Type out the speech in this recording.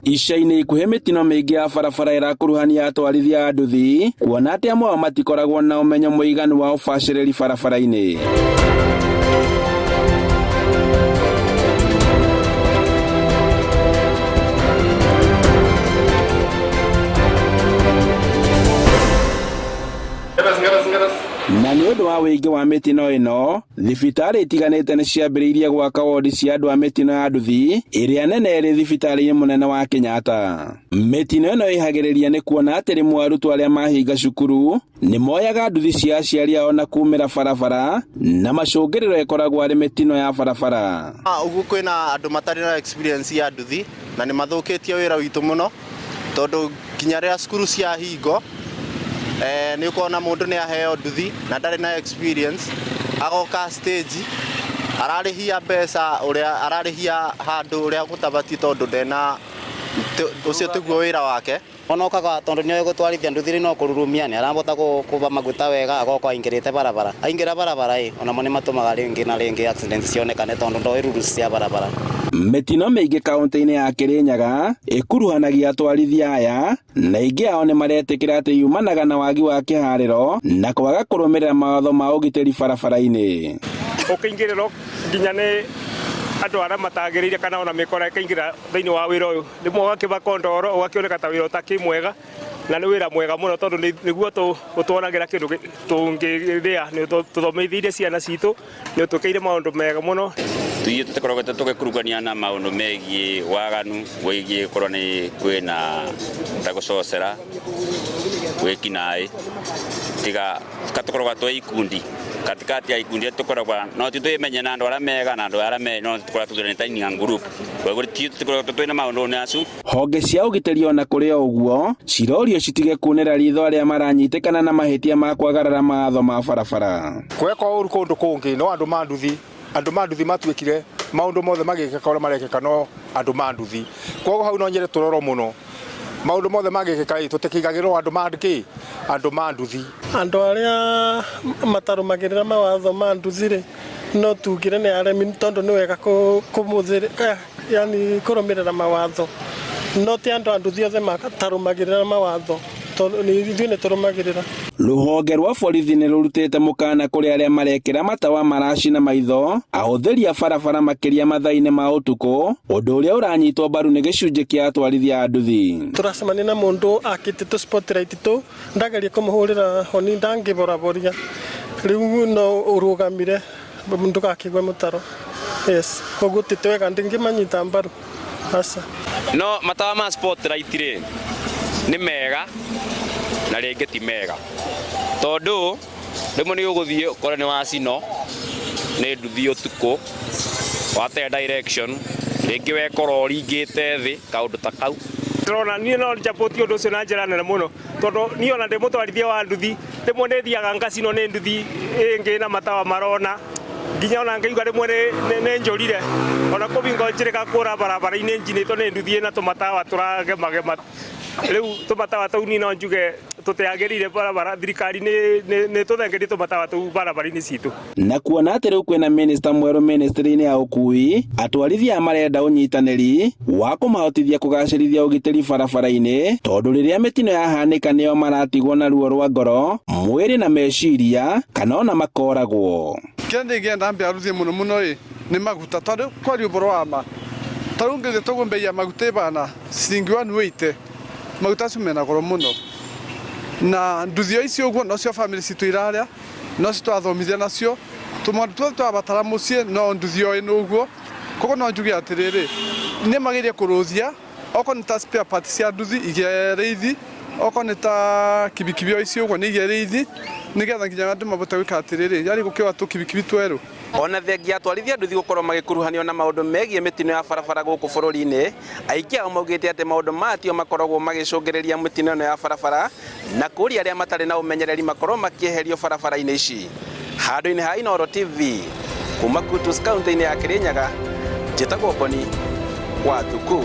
Ica-inĩ ikuhĩ mĩtino mĩingĩ ya barabara ĩrakuruhania atwarithia a nduthi kuona atĩ amwe ao matikoragwo na ũmenyo mũiganu wa ũbacĩrĩri barabara-inĩ. Na nĩ ũndũ wa ũingĩ wa mĩtino ĩno, thibitarĩ itiganĩte nĩ ciambĩrĩirie gwaka wondi cia andũ a mĩtino ya nduthi ĩrĩa nene ĩrĩ thibitarĩ-inĩ mũnene wa Kenyatta. Mĩtino ĩno ĩhagĩrĩria nĩ kuona atĩ rĩmwe arutwo arĩa mahinga cukuru nĩ moyaga nduthi cia aciari ao na kumĩra barabara na macũngĩrĩro ĩkoragwo arĩ mĩtino ya barabara. Ũguo kwĩna andũ matarĩ na experience ya nduthi na nĩ mathũkĩtie wĩra witũ mũno tondũ nginya rĩrĩa cukuru ciahingwo nĩ ũkona mũndũ nĩ aheo nduthi na ndarĩ na experience, agoka stage ararĩhia mbeca ũrĩa ararĩhia handũ ũrĩa gũtabatiĩ tondũ ndena ũcio tiguo wĩra wake. Ona okaga tondũ nĩoĩ gũtwarithia nduthi rĩ no kũrurumia nĩ arahota kũba maguta wega agoka aingĩrĩte barabara. Aingĩra barabara ĩ onamo nĩ matũmaga rĩngĩ na rĩngĩ accident cionekane tondũ ndoĩ rules cia barabara. Mĩtino mĩingĩ kaũntĩ-inĩ ya Kirinyaga ĩkuruhanagia atwarithia aya na aingĩ ao nĩ maretĩkĩra atĩ yumanaga na wagi wa kĩharĩro na kwaga kũrũmĩrĩra mawatho ma ũgitĩri barabara-inĩ. Ũkĩingĩrĩrwo nginya nĩ andũ arĩa matagĩrĩire kana ona mĩkora ĩkaingĩra thĩinĩ wa wĩra ũyũ, rĩmwe ũgakĩbakwo ndoro ũgakĩoneka ta wĩra ũtakĩ mwega na nĩ wĩra mwega mũno tondũ nĩguo ũtwonagĩra kĩndũ tũngĩrĩa, nĩ tũthomithĩirie ciana citũ, nĩ ũtwĩkĩire maũndũ mega mũno. Ithuĩ tũtikoragwo tũgĩkurugania na maũndũ megiĩ waganu wĩgiĩ gũkorwo nĩ kwĩna ta gũcocera wĩkinaĩ tiga tũkoragwo twĩ ikundi katikati ya ikundi tũkoragwo no ti twĩmenye na andũ arĩa mega na andũ arĩa me no tũkoragwo tũthuranĩte in a group koguo tũtikoragwo twĩna maũndũ acu. Honge cia ũgitĩri ona kũrĩ o ũguo cirorio citige kunĩra ritho arĩa maranyitĩkana na mahĩtia ma kwagarara mawatho ma barabara. Gweka ũru kũndũ kũngĩ no andũ ma nduthi, andũ ma nduthi matuĩkire maũndũ mothe magĩkĩka ũrĩa marekĩka no andũ ma nduthi. Koguo hau no nyende tũrorwo mũno, maũndũ mothe mangĩkĩka ĩ tũtikigagĩrwo andũ ma kĩ, andũ ma nduthi. Andũ arĩa matarũmagĩrĩra mawatho ma nduthi rĩ, no tugire nĩ aremi tondũ nĩ wega yani kũrũmĩrĩra mawatho, no ti andũ a nduthi othe matarũmagĩrĩra mawatho, tondũ ithuĩ nĩ tũrũmagĩrĩra. Rũhonge rwa borithi nĩ rũrutĩte mũkana kũrĩ arĩa marekĩra matawa maracina maitho ahũthĩri a barabara makĩria mathaa-inĩ ma ũtukũ, ũndũ ũrĩa ũranyitwo mbaru nĩ gĩcunjĩ kĩa atwarithia a nduthi. Tũracemania na mũndũ akĩte tũ spotlight tũu, ndageria kũmũhũrĩra honi ndangĩboraboria, rĩu no ũrũgamire ndũgakĩgwe mũtaro. Yes, koguo ti twega ndingĩmanyita mbaru aca. No matawa ma spotlight rĩ nĩ mega na rĩngĩ ti mega tondũ rĩmwe nĩ ũgũthiĩ ũkore nĩ wacino nĩ nduthi ũtukũ wate direction rĩngĩ wekora ũringĩte thĩ kaũndũ ta kau. Ndĩrona niĩ no njapũtie ũndũ ũcio na njĩra nene mũno tondũ niĩ ona ndĩ mũtwarithia wa nduthi rĩmwe nĩ thiaga ngacinwo nĩ nduthi ĩngĩ na matawa marona nginya ona ngaigua rĩmwe nĩ njũrire ona kũbingo njĩrĩga kũra barabara-inĩ njinĩtwo nĩ nduthi ĩna tũmatawa tũragemagema rĩu tũmatawa tũu niĩ no njuge tũtiagĩrĩire barabara thirikari nĩ tũthengerie tũmatawa tũu barabara-inĩ citũ. Na kuona atĩ rĩu kwĩna minista mwerũ ministry-inĩ ya ũkui, atwarithia aya marenda ũnyitanĩri wa kũmahotithia kũgacĩrithia ũgitĩri barabara-inĩ tondũ rĩrĩa mĩtino yahanĩka nĩo maratigwo na ruo rwa ngoro, mwĩrĩ na meciria kana ona makoragwo. Kĩrĩa ndĩngĩenda mbĩaruthie mũno mũno ĩ nĩ maguta tondũ kwaria ũboro wa ma ta rĩu ngĩthiĩ toguo mbei ya maguta ĩbana ciringi 180 maguta acio mena goro mũno na nduthi o icio ũguo nocio bamĩrĩ citũ irarĩa nocio twathomithia nacio tũmaũndũ tuothe tũrabatara mũciĩ no nduthi o ĩno ũguo koguo no njuge atĩrĩrĩ nĩ magĩrĩire kũrũthia okorwo nĩ ta spare parts cia nduthi igĩe rĩithi okorwo nĩ ta kibikibi o icio ũguo nĩ igĩe rĩithi nĩgetha nginya andũ mabote gwĩka atĩrĩrĩ yarĩ gũkĩoya tũkibikibi twerũ. Ona thengia ya atwarithia nduthi gũkorwo magĩkuruhanio na maũndũ megiĩ mĩtino ya barabara gũkũ bũrũri-inĩ, aingĩ ao maugĩte atĩ maũndũ maya tio makoragwo magĩcũngĩrĩria mĩtino ĩno ya barabara na kũria arĩa matarĩ na ũmenyereri makorwo makĩeherio barabara-inĩ ici. Handũ-inĩ ha Inooro TV, kuma Kutus kaunti-inĩ ya Kirinyaga, njĩtagwo Boni wa Thuku.